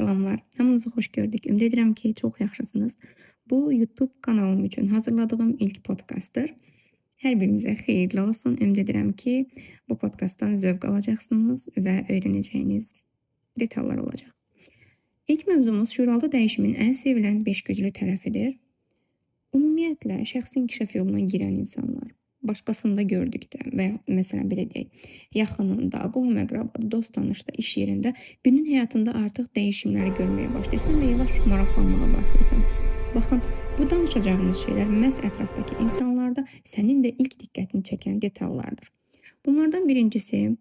Salamlar. Hamınızı xoş gördük. Ümid edirəm ki, çox yaxşısınız. Bu YouTube kanalım üçün hazırladığım ilk podkastdır. Hər birimizə xeyirli olsun. Ümid edirəm ki, bu podkastdan zövq alacaqsınız və öyrənəcəyiniz detallar olacaq. İlk mövzumuz şüuraltı dəyişimin ən sevilən 5 güclü tərəfidir. Ümumiyyətlə, şəxsi inkişaf yoluna girən insanlar, başqasında gördükdə və ya məsələn belə deyək, yaxınında, qohum-əqrabada, dost-tanışda, iş yerində birinin həyatında artıq dəyişimləri görməyə başlayırsan və yavaş maraqlanmağa başlayırsan. Baxın, bu danışacağımız şeylər məhz ətrafdakı insanlarda sənin də ilk diqqətini çəkən detallardır. Bunlardan birincisi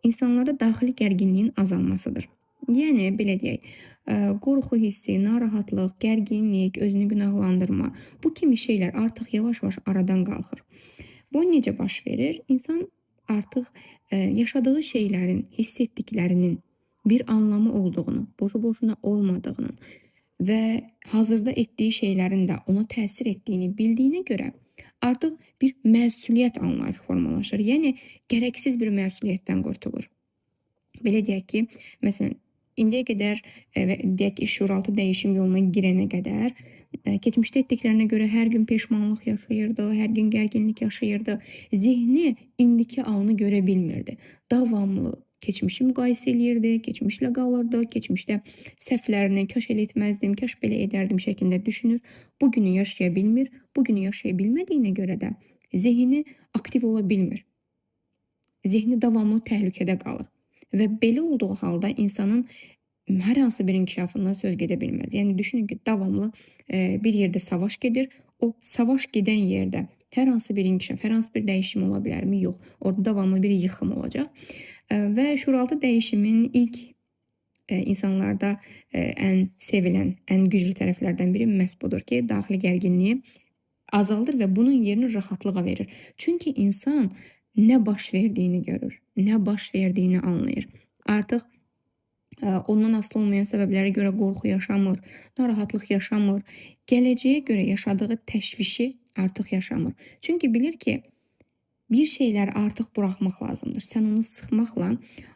insanlarda daxili gərginliyin azalmasıdır. Yəni belə deyək, qorxu hissi, narahatlıq, gərginlik, özünü günahlandırma, bu kimi şeylər artıq yavaş-yavaş aradan qalxır. Bu necə baş verir? İnsan artıq yaşadığı şeylərin, hiss etdiklərinin bir anlamı olduğunu, boşu-boşuna olmadığını və hazırda etdiyi şeylərin də ona təsir etdiyini bildiyinə görə artıq bir məsuliyyət anlayışı formalaşır. Yəni gərəksiz bir məsuliyyətdən qurtulur. Belə deyək ki, məsələn, indiyə qədər və deyək ki, şüuraltı dəyişim yoluna girənə qədər keçmişdə etdiklərinə görə hər gün peşmanlıq yaşayırdı, hər gün gərginlik yaşayırdı. Zehni indiki anı görə bilmirdi. Davamlı keçmişi müqayisə eləyirdi, keçmişlə qalırdı, keçmişdə səhvlərini kaş elə etməzdim, kaş belə edərdim şəklində düşünür. Bu günü yaşaya bilmir. Bu günü yaşaya bilmədiyinə görə də zehni aktiv ola bilmir. Zehni davamlı təhlükədə qalır. Və belə olduğu halda insanın hər hansı bir inkişafından söz gedə bilməz. Yəni düşünün ki, davamlı bir yerdə savaş gedir. O savaş gedən yerdə hər hansı bir inkişaf, hər hansı bir dəyişim ola bilərmi? Yox. Orada davamlı bir yıxım olacaq. Və şüuraltı dəyişimin ilk insanlarda ən sevilən, ən güclü tərəflərdən biri məhz budur ki, daxili gərginliyi azaldır və bunun yerini rahatlığa verir. Çünki insan nə baş verdiyini görür, nə baş verdiyini anlayır. Artıq ondan asılı olmayan səbəblərə görə qorxu yaşamır, narahatlıq yaşamır, gələcəyə görə yaşadığı təşvişi artıq yaşamır. Çünki bilir ki, bir şeyləri artıq buraxmaq lazımdır. Sən onu sıxmaqla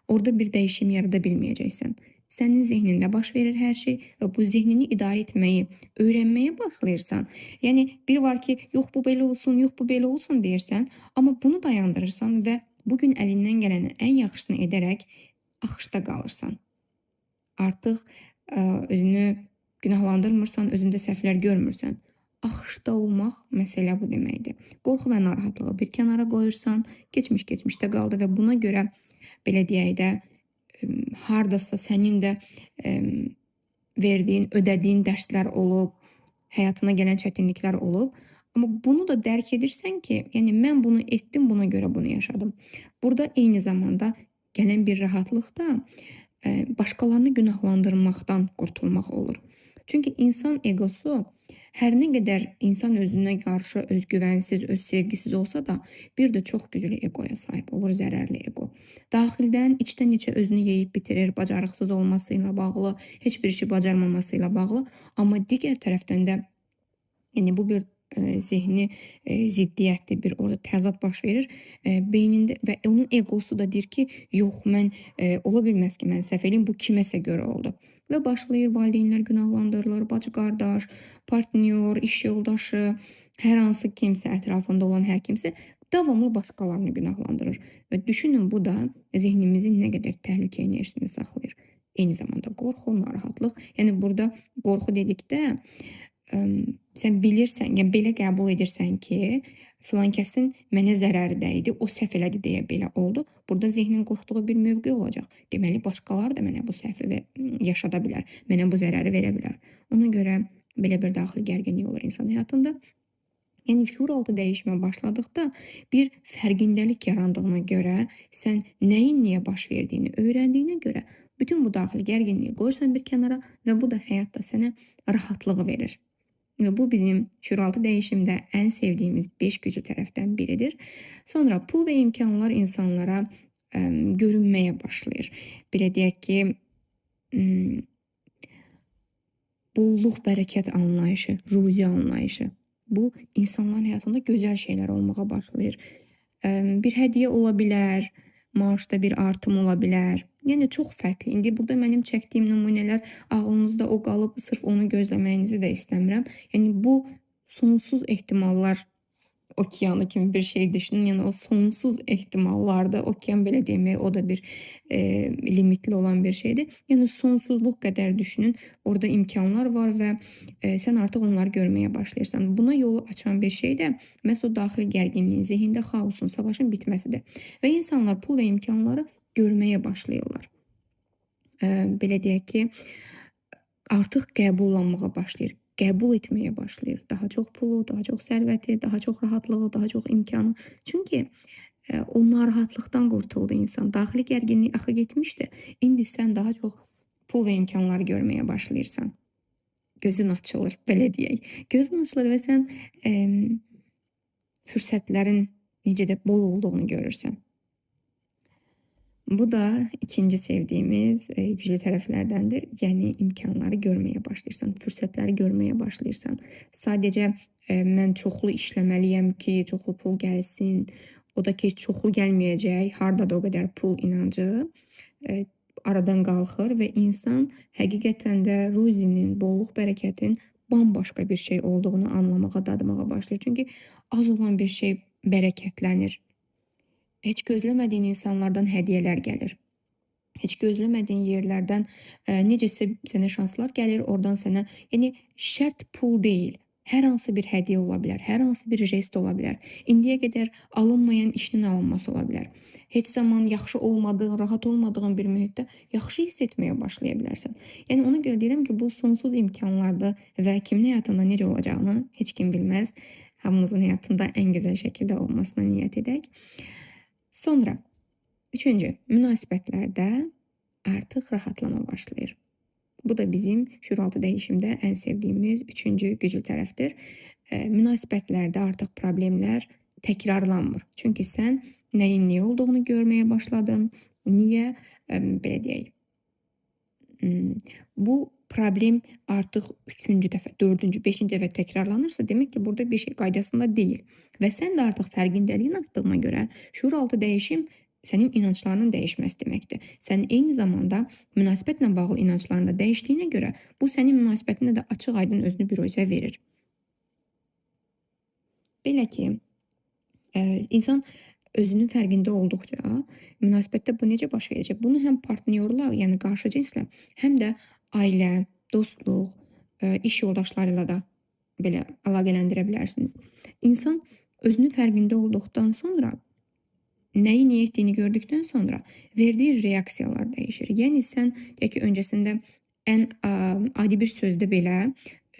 orada bir dəyişim yarada bilməyəcəksən. Sənin zehnində baş verir hər şey və bu zehnini idarə etməyi öyrənməyə başlayırsan. Yəni bir var ki, yox bu belə olsun, yox bu belə olsun deyirsən, amma bunu dayandırırsan və bu gün əlindən gələnin ən yaxşısını edərək axışda qalırsan. Artıq özünü günahlandırmırsan, özündə səhvlər görmürsən. Axışda olmaq məsələ bu deməkdir. Qorxu və narahatlığı bir kənara qoyursan, keçmiş keçmişdə qaldı və buna görə belə deyək də, hardasa sənin də verdiyin, ödədiyin dərslər olub, həyatına gələn çətinliklər olub. Amma bunu da dərk edirsən ki, yəni mən bunu etdim, buna görə bunu yaşadım. Burada eyni zamanda gələn bir rahatlıq da başqalarını günahlandırmaqdan qurtulmaq olur. Çünki insan egosu hər nə qədər insan özünə qarşı özgüvənsiz, öz sevgisiz olsa da, bir də çox güclü egoya sahib olur, zərərli ego. Daxildən, içdən içə özünü yeyib bitirir, bacarıqsız olması ilə bağlı, heç bir işi bacarmaması ilə bağlı. Amma digər tərəfdən də, yəni bu bir zehni ziddiyyətdir, bir orada təzad baş verir beynində və onun egosu da deyir ki, yox, mən ola bilməz ki, mən səhv eləyim, bu kiməsə görə oldu. Və başlayır valideynlər günahlandırılır, bacı qardaş, partnyor, iş yoldaşı, hər hansı kimsə, ətrafında olan hər kimsə davamlı başqalarını günahlandırır. Və düşünün, bu da zehnimizin nə qədər təhlükə enerjisini saxlayır. Eyni zamanda qorxu, narahatlıq. Yəni burada qorxu dedikdə sən bilirsən, yəni belə qəbul edirsən ki, filan kəsin mənə zərəri dəydi, o səhv elədi deyə belə oldu. Burada zehnin qorxduğu bir mövqe olacaq. Deməli, başqaları da mənə bu səhvi yaşada bilər, mənə bu zərəri verə bilər. Ona görə belə bir daxili gərginlik olur insan həyatında. Yəni şüuraltı dəyişmə başladıqda bir fərqindəlik yarandığına görə, sən nəyin niyə baş verdiyini öyrəndiyinə görə bütün bu daxili gərginliyi qoyursan bir kənara və bu da həyatda sənə rahatlığı verir. Və bu bizim şüuraltı dəyişimdə ən sevdiyimiz 5 güclü tərəfdən biridir. Sonra pul və imkanlar insanlara görünməyə başlayır. Belə deyək ki, bolluq, bərəkət anlayışı, ruzi anlayışı. Bu insanların həyatında gözəl şeylər olmağa başlayır. Bir hədiyyə ola bilər, maaşda bir artım ola bilər. Yəni çox fərqli. İndi burada mənim çəkdiyim nümunələr ağlınızda o qalıb, sırf onu gözləməyinizi də istəmirəm. Yəni bu sonsuz ehtimallar okeanı kimi bir şey düşünün. Yəni o sonsuz ehtimallardır. Okean belə demək, o da bir limitli olan bir şeydir. Yəni sonsuzluq qədər düşünün. Orada imkanlar var və sən artıq onları görməyə başlayırsan. Buna yolu açan bir şey də məhz o daxili gərginliyin, zehində xaosun, savaşın bitməsidir. Və insanlar pul və imkanları görməyə başlayırlar. Belə deyək ki, artıq qəbullanmağa başlayır. Qəbul etməyə başlayır. Daha çox pulu, daha çox sərvəti, daha çox rahatlığı, daha çox imkanı. Çünki o narahatlıqdan qurtuldu insan. Daxili gərginlik axı getmişdi. İndi sən daha çox pul və imkanları görməyə başlayırsan. Gözün açılır, belə deyək. Gözün açılır və sən fürsətlərin necə də bol olduğunu görürsən. Bu da ikinci sevdiyimiz güclü tərəflərdəndir. Yəni imkanları görməyə başlayırsan, fürsətləri görməyə başlayırsan. Sadəcə mən çoxlu işləməliyəm ki, çoxlu pul gəlsin. O da ki, çoxlu gəlməyəcək. Hardadır o qədər pul inancı aradan qalxır və insan həqiqətən də ruzinin, bolluq, bərəkətin bambaşqa bir şey olduğunu anlamağa, dadmağa başlayır. Çünki az olan bir şey bərəkətlənir. Heç gözləmədiyin insanlardan hədiyyələr gəlir. Heç gözləmədiyin yerlərdən necəsə sənə şanslar gəlir, oradan sənə, yəni şərt pul deyil. Hər hansı bir hədiyyə ola bilər, hər hansı bir jest ola bilər. İndiyə qədər alınmayan işinin alınması ola bilər. Heç zaman yaxşı olmadığın, rahat olmadığın bir mühitdə yaxşı hiss etməyə başlaya bilərsən. Yəni ona görə deyirəm ki, bu sonsuz imkanlardır və kimin həyatında necə olacağını heç kim bilməz. Hamımızın həyatında ən gözəl şəkildə olmasına niyyət edək. Sonra, üçüncü, münasibətlərdə artıq rahatlama başlayır. Bu da bizim şüuraltı dəyişimdə ən sevdiyimiz üçüncü güclü tərəfdir. Münasibətlərdə artıq problemlər təkrarlanmır. Çünki sən nəyin niyə olduğunu görməyə başladın. Niyə, belə deyək, bu problem artıq üçüncü dəfə, dördüncü, beşinci dəfə təkrarlanırsa, demək ki, burada bir şey qaydasında deyil. Və sən də artıq fərqindəliyin artdığına görə şüuraltı dəyişim sənin inanclarının dəyişməsi deməkdir. Sən eyni zamanda münasibətlə bağlı inancların da dəyişdiyinə görə bu sənin münasibətində də açıq-aydın özünü büruzə verir. Belə ki, insan özünün fərqində olduqca münasibətdə bu necə baş verəcək? Bunu həm partnyorla, yəni qarşı cinslə, həm də ailə, dostluq, iş yoldaşları ilə də belə əlaqələndirə bilərsiniz. İnsan özünün fərqində olduqdan sonra, nəyi niyə etdiyini gördükdən sonra verdiyi reaksiyalar dəyişir. Yəni sən deyək ki, öncəsində ən adi bir sözdə belə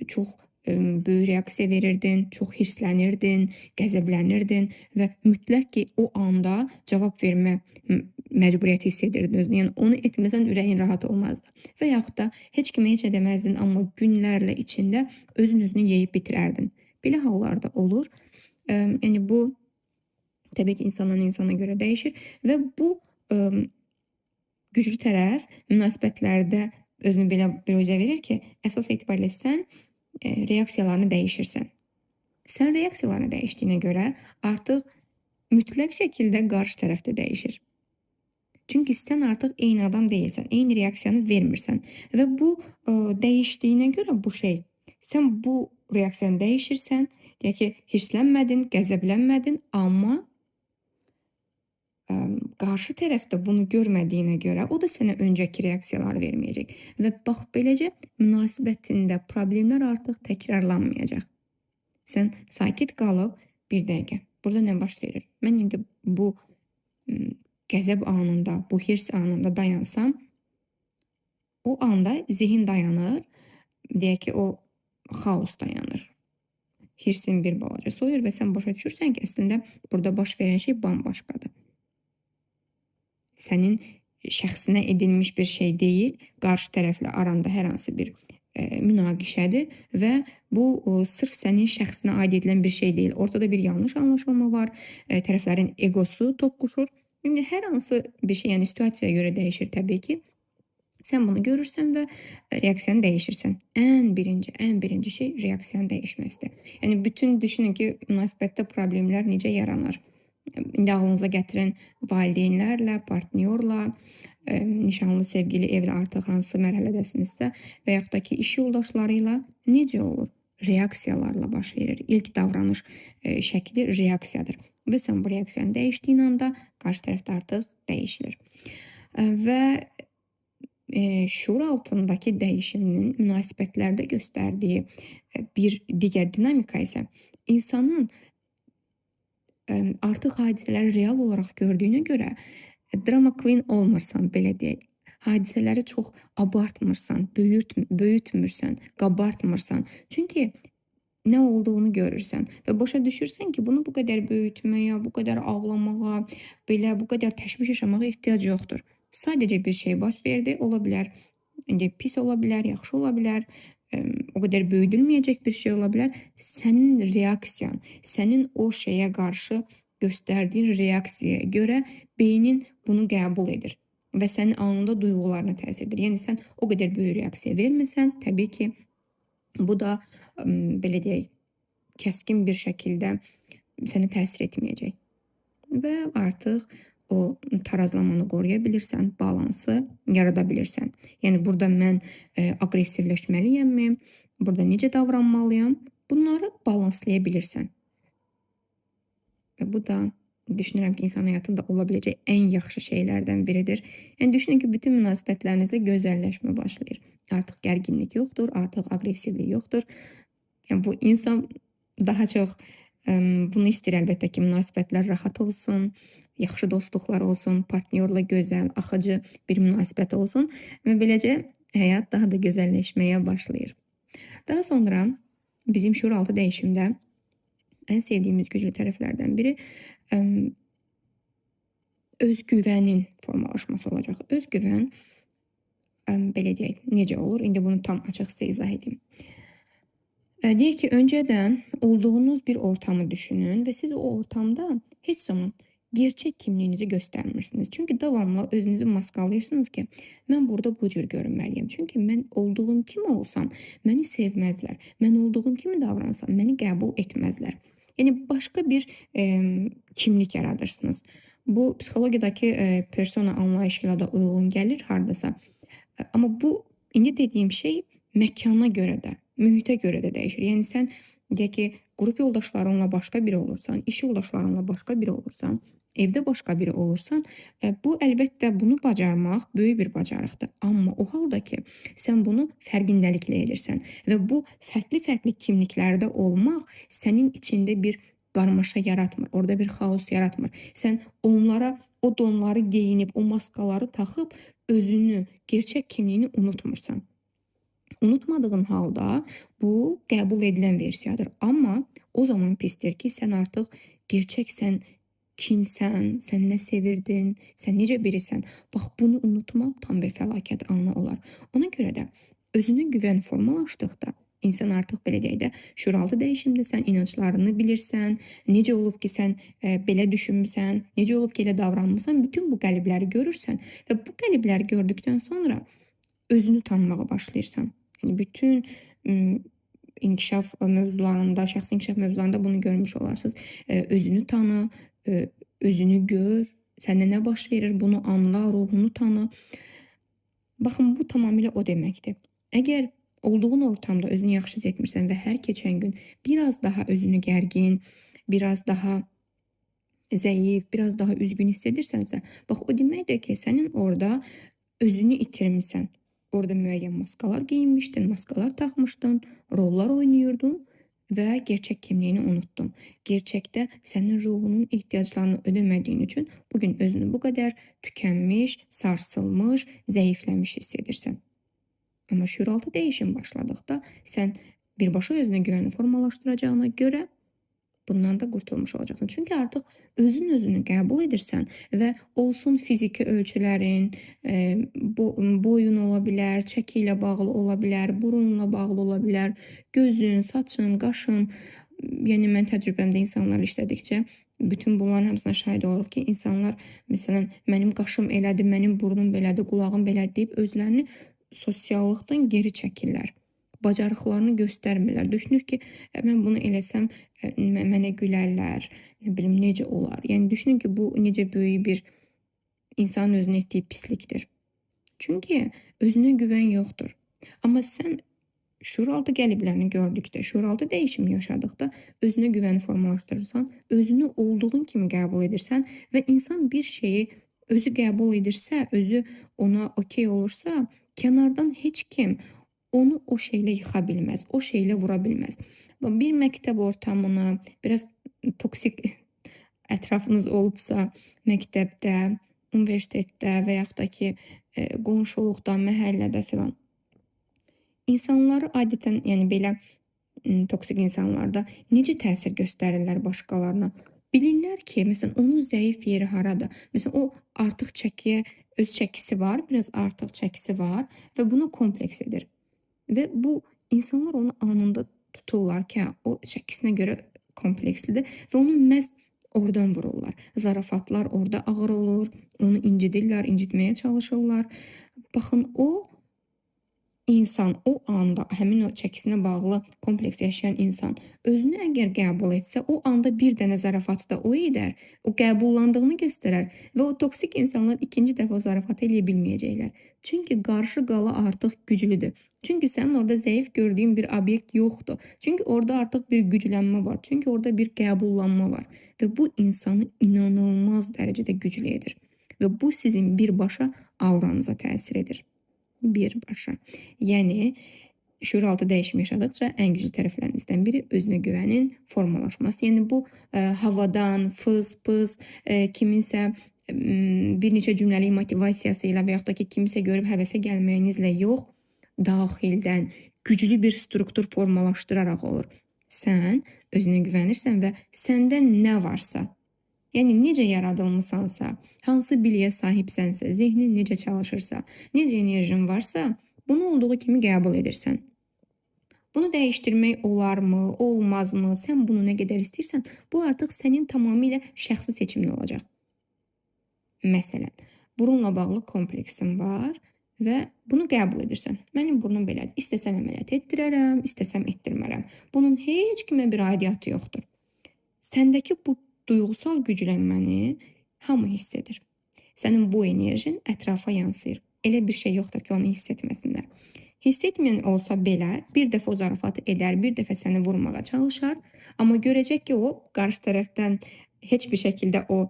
çox böyük reaksiya verirdin, çox hirslənirdin, qəzəblənirdin və mütləq ki, o anda cavab vermə məcburiyyəti hiss edirdin özünü. Yəni onu etməsən ürəyin rahat olmazdı. Və yaxud da heç kimə heç nə deməzdin, amma günlərlə içində özün özünü yeyib bitirərdin. Belə hallarda olur. Yəni bu təbii ki, insandan insana görə dəyişir və bu güclü tərəf münasibətlərdə özünü belə büruzə verir ki, əsas etibarilə sən reaksiyalarını dəyişirsən. Sən reaksiyalarını dəyişdiyinə görə artıq mütləq şəkildə qarşı tərəf də dəyişir. Çünki sən artıq eyni adam deyilsən, eyni reaksiyanı vermirsən və bu dəyişdiyinə görə bu şey, sən bu reaksiyanı dəyişirsən, deyək ki, hirslənmədin, qəzəblənmədin, amma qarşı tərəf də bunu görmədiyinə görə o da sənə öncəki reaksiyaları verməyəcək. Və bax beləcə münasibətində problemlər artıq təkrarlanmayacaq. Sən sakit qalıb bir dəqiqə, burada nə baş verir? Mən indi bu qəzəb anında, bu hirs anında dayansam, o anda zihin dayanır, deyək ki, o xaos dayanır. Hirsin bir balaca soyur və sən başa düşürsən ki, əslində burada baş verən şey bambaşqadır. Sənin şəxsinə edilmiş bir şey deyil, qarşı tərəflə aranda hər hansı bir münaqişədir və bu sırf sənin şəxsinə aid edilən bir şey deyil. Ortada bir yanlış anlaşılma var, tərəflərin egosu toqquşur. İndi hər hansı bir şey, yəni situasiyaya görə dəyişir təbii ki. Sən bunu görürsən və reaksiyanı dəyişirsən. Ən birinci şey reaksiyanın dəyişməsidir. Yəni bütün düşünün ki, münasibətdə problemlər necə yaranır? İndi ağlınıza gətirin valideynlərlə, partnyorla, nişanlı, sevgili, evli artıq hansı mərhələdəsinizsə və yaxud da ki, iş yoldaşları ilə necə olur? Reaksiyalarla baş verir. İlk davranış şəkli reaksiyadır. Və sən bu reaksiyanı dəyişdiyin anda qarşı tərəf də artıq dəyişilir. Və şuur altındakı dəyişimin münasibətlərdə göstərdiyi bir digər dinamika isə insanın artıq hadisələri real olaraq gördüyünə görə drama queen olmursan, belə deyək. Hadisələri çox abartmırsan, böyütmürsən, qabartmırsan. Çünki nə olduğunu görürsən və başa düşürsən ki, bunu bu qədər böyütməyə, bu qədər ağlamağa, belə bu qədər təşviş yaşamağa ehtiyac yoxdur. Sadəcə bir şey baş verdi, ola bilər, indi pis ola bilər, yaxşı ola bilər, o qədər böyüdülməyəcək bir şey ola bilər. Sənin reaksiyan, sənin o şeyə qarşı göstərdiyin reaksiyaya görə beynin bunu qəbul edir və sənin anında duyğularına təsir edir. Yəni sən o qədər böyük reaksiya verməsən, təbii ki, bu da belə deyək, kəskin bir şəkildə sənə təsir etməyəcək. Və artıq o tarazlamanı qoruya bilirsən, balansı yarada bilirsən. Yəni burada mən aqressivləşməliyəmmi? Burada necə davranmalıyam? Bunları balanslaya bilirsən. Və bu da düşünürəm ki, insan həyatında ola biləcək ən yaxşı şeylərdən biridir. Yəni düşünün ki, bütün münasibətlərinizdə gözəlləşmə başlayır. Artıq gərginlik yoxdur, artıq aqressivlik yoxdur. Yəni bu insan daha çox bunu istəyir əlbəttə ki, münasibətlər rahat olsun, yaxşı dostluqlar olsun, partnyorla gözəl, axıcı bir münasibət olsun və beləcə həyat daha da gözəlləşməyə başlayır. Daha sonra bizim şuuraltı dəyişimdə ən sevdiyimiz güclü tərəflərdən biri özgüvənin formalaşması olacaq. Özgüvən, belə deyək, necə olur? İndi bunu tam açıq sizə izah edeyim. Deyək ki, öncədən olduğunuz bir ortamı düşünün və siz o ortamda heç zaman gerçək kimliyinizi göstərmirsiniz. Çünki davamlı özünüzü maskalayırsınız ki, mən burada bu cür görünməliyəm. Çünki mən olduğum kimi olsam, məni sevməzlər. Mən olduğum kimi davransam, məni qəbul etməzlər. Yəni başqa bir kimlik yaradırsınız. Bu psixologiyadakı persona anlayışı ilə də uyğun gəlir hardasa. Amma bu indi dediyim şey məkana görə də, mühitə görə də dəyişir. Yəni sən deyək ki, qrup yoldaşlarınla başqa biri olursan, iş yoldaşlarınla başqa biri olursan, evdə başqa biri olursan, bu əlbəttə bunu bacarmaq böyük bir bacarıqdır. Amma o halda ki, sən bunu fərqindəliklə edirsən və bu fərqli-fərqli kimliklərdə olmaq sənin içində bir qarmaşa yaratmır, orada bir xaos yaratmır. Sən onlara o donları geyinib, o maskaları taxıb özünü, gerçək kimliyini unutmursan. Unutmadığın halda bu qəbul edilən versiyadır. Amma o zaman pisdir ki, sən artıq gerçək sən kimsən, sən nə sevirdin, sən necə birisən. Bax, bunu unutmaq tam bir fəlakət anı olar. Ona görə də özünə güvən formalaşdıqda insan artıq belə deyək də, şuuraltı dəyişimdə sən inanclarını bilirsən, necə olub ki, sən belə düşünmüsən, necə olub ki, elə davranmısan, bütün bu qəlibləri görürsən və bu qəlibləri gördükdən sonra özünü tanımağa başlayırsan. Yəni bütün inkişaf mövzularında, şəxsi inkişaf mövzularında bunu görmüş olarsınız. Özünü tanı, özünü gör, səndə nə baş verir, bunu anla, ruhunu tanı. Baxın, bu tamamilə o deməkdir. Əgər olduğun ortamda özünü yaxşı hiss etmirsən və hər keçən gün biraz daha özünü gərgin, biraz daha zəif, biraz daha üzgün hiss edirsənsə, bax o deməkdir ki, sənin orada özünü itirmisən. Orada müəyyən maskalar geyinmişdin, maskalar taxmışdın, rollar oynayırdın və gerçək kimliyini unutdun. Gerçəkdə sənin ruhunun ehtiyaclarını ödəmədiyin üçün bugün özünü bu qədər tükənmiş, sarsılmış, zəifləmiş hiss edirsən. Amma şuuraltı dəyişim başladıqda sən birbaşa özünə güvəni formalaşdıracağına görə bundan da qurtulmuş olacaqsan. Çünki artıq özün özünü qəbul edirsən və olsun fiziki ölçülərin, boyun ola bilər, çəki ilə bağlı ola bilər, burunla bağlı ola bilər, gözün, saçın, qaşın. Yəni mən təcrübəmdə insanlarla işlədikcə bütün bunların hamısına şahid oluruq ki, insanlar məsələn mənim qaşım elədir, mənim burnum belədir, qulağım belədir deyib özlərini sosiallıqdan geri çəkirlər. Bacarıqlarını göstərmirlər. Düşünür ki, mən bunu eləsəm mənə gülərlər, nə bilim necə olar. Yəni düşünün ki, bu necə böyük bir insanın özünə etdiyi pislikdir. Çünki özünə güvən yoxdur. Amma sən şüuraltı qəliblərini gördükdə, şüuraltı dəyişimi yaşadıqda özünə güvəni formalaşdırırsan, özünü olduğun kimi qəbul edirsən və insan bir şeyi özü qəbul edirsə, özü ona okey olursa, kənardan heç kim onu o şeylə yıxa bilməz, o şeylə vura bilməz. Bir məktəb ortamına, biraz toksik ətrafınız olubsa, məktəbdə, universitetdə və yaxud da ki, qonşuluqda, məhəllədə filan. İnsanları adətən, yəni belə toksik insanlarda necə təsir göstərirlər başqalarına? Bilirlər ki, məsələn, onun zəif yeri haradır? Məsələn, o artıq çəkiyə, öz çəkisi var, biraz artıq çəkisi var və bunu kompleks edir. Və bu insanlar onu anında tuturlar ki, hə, o çəkisinə görə komplekslidir və onu məhz oradan vururlar. Zarafatlar orada ağır olur, onu incidirlər, incitməyə çalışırlar. Baxın, o insan o anda həmin o çəkisinə bağlı kompleks yaşayan insan özünü əgər qəbul etsə, o anda bir dənə zarafatı da o edər, o qəbullandığını göstərər və o toksik insanlar ikinci dəfə o zarafatı eləyə bilməyəcəklər. Çünki qarşı qala artıq güclüdür. Çünki sənin orada zəif gördüyün bir obyekt yoxdur. Çünki orada artıq bir güclənmə var. Çünki orada bir qəbullanma var və bu insanı inanılmaz dərəcədə güclü edir. Və bu sizin birbaşa auranıza təsir edir. Birbaşa. Yəni şüuraltı dəyişim yaşadıkça ən güclü tərəflərinizdən biri özünə güvənin formalaşması. Yəni bu havadan, fız, pız, kiminsə bir neçə cümləlik motivasiyası ilə və yaxud da ki, kimisə görüb həvəsə gəlməyinizlə yox, daxildən güclü bir struktur formalaşdıraraq olur. Sən özünə güvənirsən və səndə nə varsa, yəni necə yaradılmısansa, hansı biliyə sahibsənsə, zehnin necə çalışırsa, necə enerjin varsa, bunu olduğu kimi qəbul edirsən. Bunu dəyişdirmək olarmı, olmazmı, sən bunu nə qədər istəyirsən, bu artıq sənin tamamilə şəxsi seçimin olacaq. Məsələn, burunla bağlı kompleksim var və bunu qəbul edirsən. Mənim burnum belədir. İstəsəm əməliyyat etdirərəm, istəsəm etdirmərəm. Bunun heç kimə bir aidiyyatı yoxdur. Səndəki bu duyğusal güclənməni hamı hiss edir. Sənin bu enerjin ətrafa yansıyır. Elə bir şey yoxdur ki, onu hiss etməsinlər. Hiss etməyən olsa belə bir dəfə o zarafatı edər, bir dəfə səni vurmağa çalışar, amma görəcək ki, o qarşı tərəfdən heç bir şəkildə o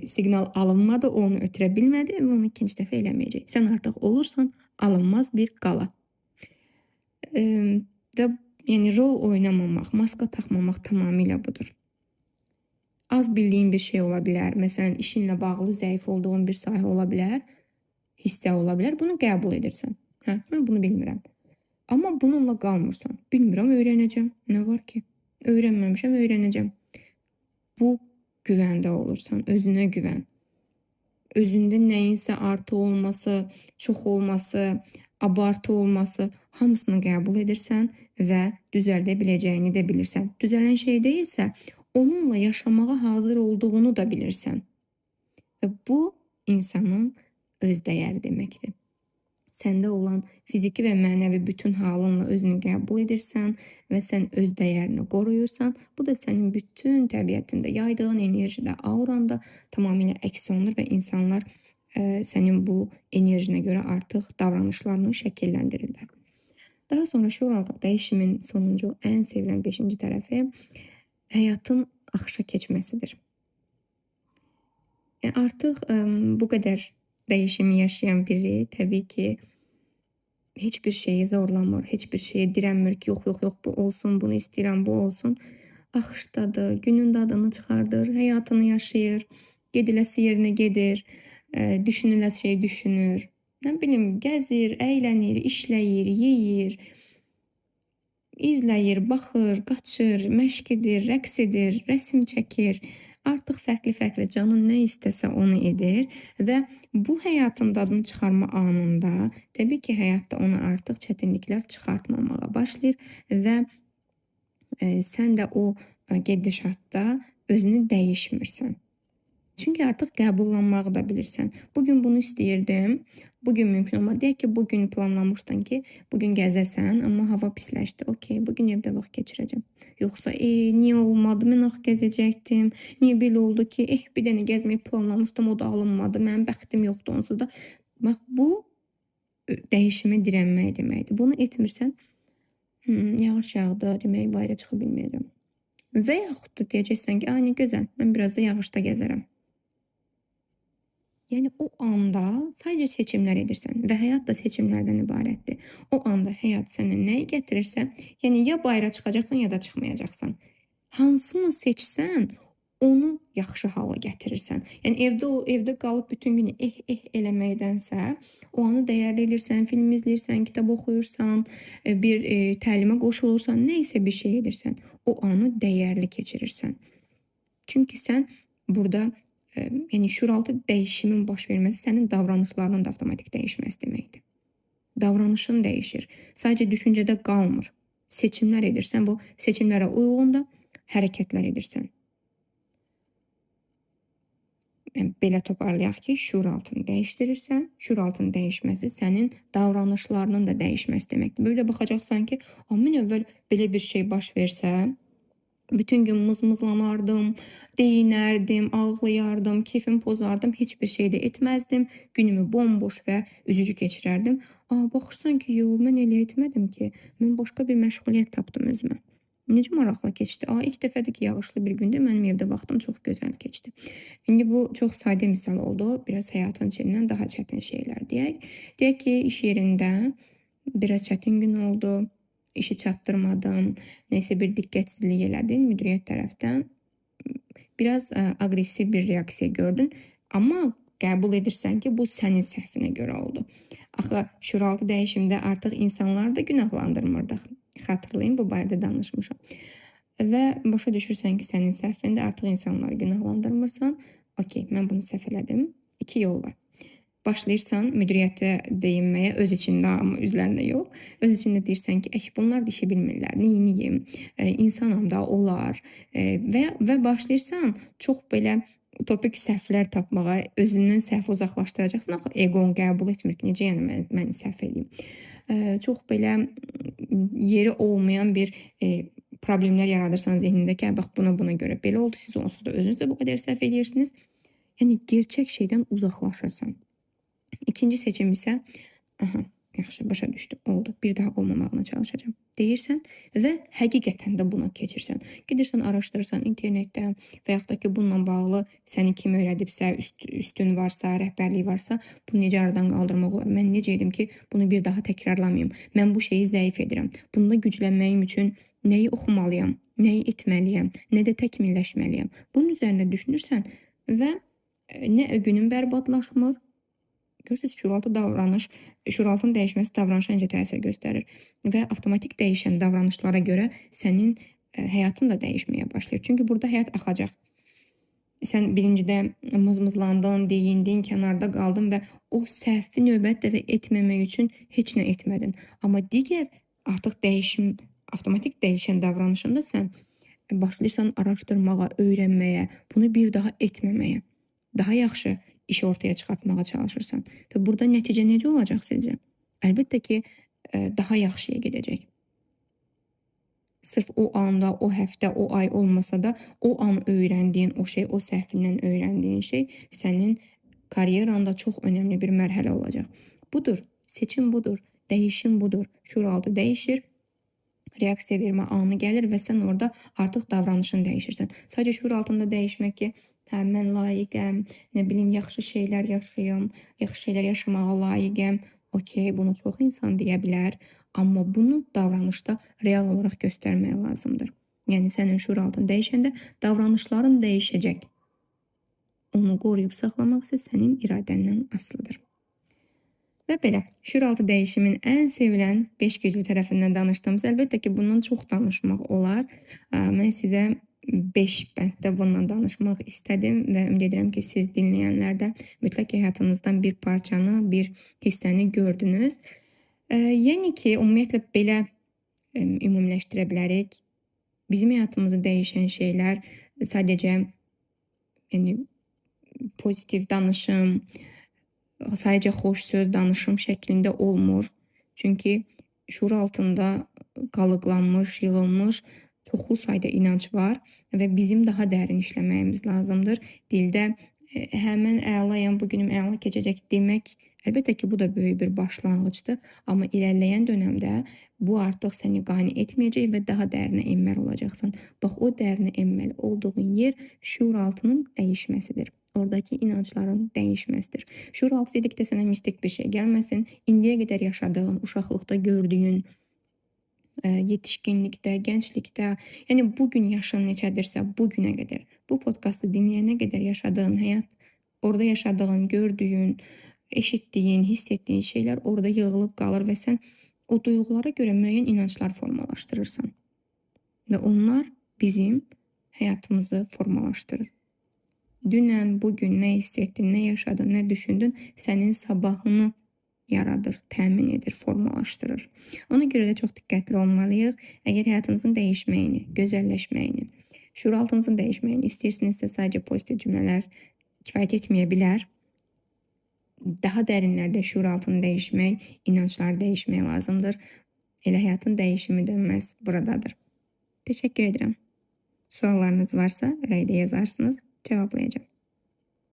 siqnal alınmadı, o onu ötürə bilmədi və onu ikinci dəfə eləməyəcək. Sən artıq olursan alınmaz bir qala. Və yəni rol oynamamaq, maska taxmamaq tamamilə budur. Az bildiyin bir şey ola bilər. Məsələn, işinlə bağlı zəif olduğun bir sahə ola bilər, hissə ola bilər. Bunu qəbul edirsən. Hə, mən bunu bilmirəm. Amma bununla qalmırsan. Bilmirəm, öyrənəcəm. Nə var ki? Öyrənməmişəm, öyrənəcəm. Bu güvəndə olursan, özünə güvən. Özündə nəyinsə artıq olması, çox olması, abartı olması, hamısını qəbul edirsən və düzəldə biləcəyini də bilirsən. Düzələn şey deyilsə, onunla yaşamağa hazır olduğunu da bilirsən. Və bu insanın öz dəyəri deməkdir. Səndə olan fiziki və mənəvi bütün halınla özünü qəbul edirsən və sən öz dəyərini qoruyursan. Bu da sənin bütün təbiətində, yaydığın enerjidə, auranda tamamilə əks olunur və insanlar sənin bu enerjinə görə artıq davranışlarını şəkilləndirirlər. Daha sonra şüuraltı dəyişimin sonuncu, ən sevilən 5-ci tərəfi həyatın axışa keçməsidir. Yəni artıq bu qədər dəyişimi yaşayan biri təbii ki, heç bir şeyi zorlamır, heç bir şeyə dirənmir ki, yox, yox, yox, bu olsun, bunu istəyirəm, bu olsun. Axışdadır, günün dadını çıxardır, həyatını yaşayır, gediləsi yerinə gedir, düşünüləsi şeyi düşünür, nə bilim, gəzir, əylənir, işləyir, yeyir, izləyir, baxır, qaçır, məşq edir, rəqs edir, rəsm çəkir. Artıq fərqli-fərqli canın nə istəsə onu edir və bu həyatın dadını çıxarma anında təbii ki, həyatda ona artıq çətinliklər çıxartmamağa başlayır və sən də o gedişatda özünü dəyişmirsən. Çünki artıq qəbullanmağı da bilirsən. Bu gün bunu istəyirdim. Bu gün mümkün olmadı. Deyək ki, bu gün planlamışdın ki, bu gün gəzəsən, amma hava pisləşdi. Okay, bu gün evdə vaxt keçirəcəm. Yoxsa, niyə olmadı? Mən axı gəzəcəkdim. Niyə belə oldu ki? Bir dənə gəzməyi planlamışdım, o da alınmadı. Mənim bəxtim yoxdur onsuz da. Bax, bu dəyişimə dirənmək deməkdir. Bunu etmirsən, yağış yağdı, demək bayıra çıxa bilməyəcəm. Və yaxud da deyəcəksən ki, nə gözəl, mən biraz da yağışda gəzərəm. Yəni o anda sadəcə seçimlər edirsən və həyat da seçimlərdən ibarətdir. O anda həyat sənə nəyi gətirirsə, yəni ya bayıra çıxacaqsan, ya da çıxmayacaqsan. Hansını seçsən, onu yaxşı hala gətirirsən. Yəni evdə qalıb bütün günü eləməkdənsə, o anı dəyərli elirsən, film izləyirsən, kitab oxuyursan, bir təlimə qoşulursan, nə isə bir şey edirsən, o anı dəyərli keçirirsən. Çünki sən burada yəni şüuraltı dəyişimin baş verməsi sənin davranışlarının da avtomatik dəyişməsi deməkdir. Davranışın dəyişir. Sadəcə düşüncədə qalmır. Seçimlər edirsən, bu seçimlərə uyğun da hərəkətlər edirsən. Yəni, belə toparlayaq ki, şüuraltını dəyişdirirsən, şüuraltının dəyişməsi sənin davranışlarının da dəyişməsi deməkdir. Belə baxacaqsan ki, mən əvvəl belə bir şey baş versə, bütün gün mızmızlanardım, deyinərdim, ağlayardım, kefimi pozardım, heç bir şey də etməzdim, günümü bomboş və üzücü keçirərdim. Baxırsan ki, yox, mən elə etmədim ki, mən başqa bir məşğuliyyət tapdım özümə. Necə maraqlı keçdi. İlk dəfədir ki, yağışlı bir gündə mənim evdə vaxtım çox gözəl keçdi. İndi bu çox sadə misal oldu. Biraz həyatın içindən daha çətin şeylər deyək. Deyək ki, iş yerində biraz çətin gün oldu. İşi çatdırmadın, nəsə bir diqqətsizlik elədin müdiriyyət tərəfdən. Biraz aqressiv bir reaksiya gördün, amma qəbul edirsən ki, bu sənin səhvinə görə oldu. Axı, şüuraltı dəyişimdə artıq insanları da günahlandırmırdıq. Xatırlayın, bu barədə danışmışam. Və başa düşürsən ki, sənin səhvində artıq insanları günahlandırmırsan. Okay, mən bunu səhv elədim. 2 yol var. Başlayırsan müdiriyyətə deyinməyə, öz içində, amma üzlərində yox. Öz içində deyirsən ki, bunlar da işi bilmirlər, neyniyim, insanam da olar. Və başlayırsan çox belə utopik səhvlər tapmağa, özündən səhvi uzaqlaşdıracaqsan. Axı egon qəbul etmir ki, necə yəni mən səhv eləyim. Çox belə yeri olmayan bir problemlər yaradırsan zehnində ki, bax buna görə belə oldu, siz onsuz da özünüz də bu qədər səhv eləyirsiniz. Yəni gerçək şeydən uzaqlaşırsan. İkinci seçim isə, yaxşı, başa düşdüm, oldu, bir daha olmamağına çalışacağım deyirsən və həqiqətən də buna keçirsən. Gedirsən, araşdırırsan internetdə və yaxud da ki, bununla bağlı səni kim öyrədibsə, üstün varsa, rəhbərlik varsa, bunu necə aradan qaldırmaq olar? Mən necə edim ki, bunu bir daha təkrarlamayım? Mən bu şeyi zəif edirəm. Bunda güclənməyim üçün nəyi oxumalıyam, nəyi etməliyəm, nə də təkmilləşməliyəm? Bunun üzərində düşünürsən və nə günün bərbadlaşmır. Görürsünüz, şüuraltı davranış, şüuraltının dəyişməsi davranışa necə təsir göstərir və avtomatik dəyişən davranışlara görə sənin həyatın da dəyişməyə başlayır. Çünki burada həyat axacaq. Sən birincidə mızmızlandın, deyindin, kənarda qaldın və o səhvi növbət dəfə etməmək üçün heç nə etmədin. Amma digər artıq dəyişim, avtomatik dəyişən davranışında sən başlayırsan araşdırmağa, öyrənməyə, bunu bir daha etməməyə, daha yaxşı işi ortaya çıxartmağa çalışırsan. Və burada nəticə necə olacaq sizcə? Əlbəttə ki, daha yaxşıya gedəcək. Sırf o anda, o həftə, o ay olmasa da, o an öyrəndiyin o şey, o səhvindən öyrəndiyin şey sənin karyeranda çox önəmli bir mərhələ olacaq. Budur, seçim budur, dəyişim budur. Şüuraltı dəyişir, reaksiya vermə anı gəlir və sən orada artıq davranışını dəyişirsən. Sadəcə şüuraltında dəyişmək ki, hə, mən layiqəm, nə bilim, yaxşı şeylər yaşayım, yaxşı şeylər yaşamağa layiqəm. Okey, bunu çox insan deyə bilər, amma bunu davranışda real olaraq göstərmək lazımdır. Yəni, sənin şüuraltın dəyişəndə davranışların dəyişəcək. Onu qoruyub saxlamaq isə sənin iradəndən asılıdır. Və belə, şüuraltı dəyişimin ən sevilən 5 güclü tərəfindən danışdığımız, əlbəttə ki, bundan çox danışmaq olar. Mən sizə 5 bənddə bununla danışmaq istədim və ümid edirəm ki, siz dinləyənlər də mütləq həyatınızdan bir parçanı, bir hissəni gördünüz. Yəni ki, ümumiyyətlə belə ümumiləşdirə bilərik. Bizim həyatımızı dəyişən şeylər sadəcə, yəni, pozitiv danışım, sadəcə xoş söz danışım şəklində olmur. Çünki şuur altında qalıqlanmış, yığılmış çoxlu sayda inanc var və bizim daha dərin işləməyimiz lazımdır. Dildə hə mən əlayam, bu günüm əla keçəcək demək, əlbəttə ki, bu da böyük bir başlanğıcdır, amma irəliləyən dövrdə bu artıq səni qane etməyəcək və daha dərinə enməli olacaqsan. Bax, o dərinə enməli olduğun yer şuuraltının dəyişməsidir. Oradakı inancların dəyişməsidir. Şuuraltı dedikdə sənə mistik bir şey gəlməsin. İndiyə qədər yaşadığın, uşaqlıqda gördüyün, yetişkinlikdə, gənclikdə, yəni bu gün yaşın neçədirsə, bu günə qədər, bu podkastı dinləyənə qədər yaşadığın həyat, orada yaşadığın, gördüyün, eşitdiyin, hiss etdiyin şeylər orada yığılıb qalır və sən o duyğulara görə müəyyən inanclar formalaşdırırsan. Və onlar bizim həyatımızı formalaşdırır. Dünən, bu gün nə hiss etdin, nə yaşadın, nə düşündün, sənin sabahını yaradır, təmin edir, formalaşdırır. Ona görə də çox diqqətli olmalıyıq. Əgər həyatınızın dəyişməyini, gözəlləşməyini, şuuraltınızın dəyişməyini istəyirsinizsə, sadəcə pozitiv cümlələr kifayət etməyə bilər. Daha dərinlərdə şuuraltını dəyişmək, inancları dəyişmək lazımdır. Elə həyatın dəyişimi də məhz buradadır. Təşəkkür edirəm. Suallarınız varsa rəydə yazarsınız, cavablayacağam.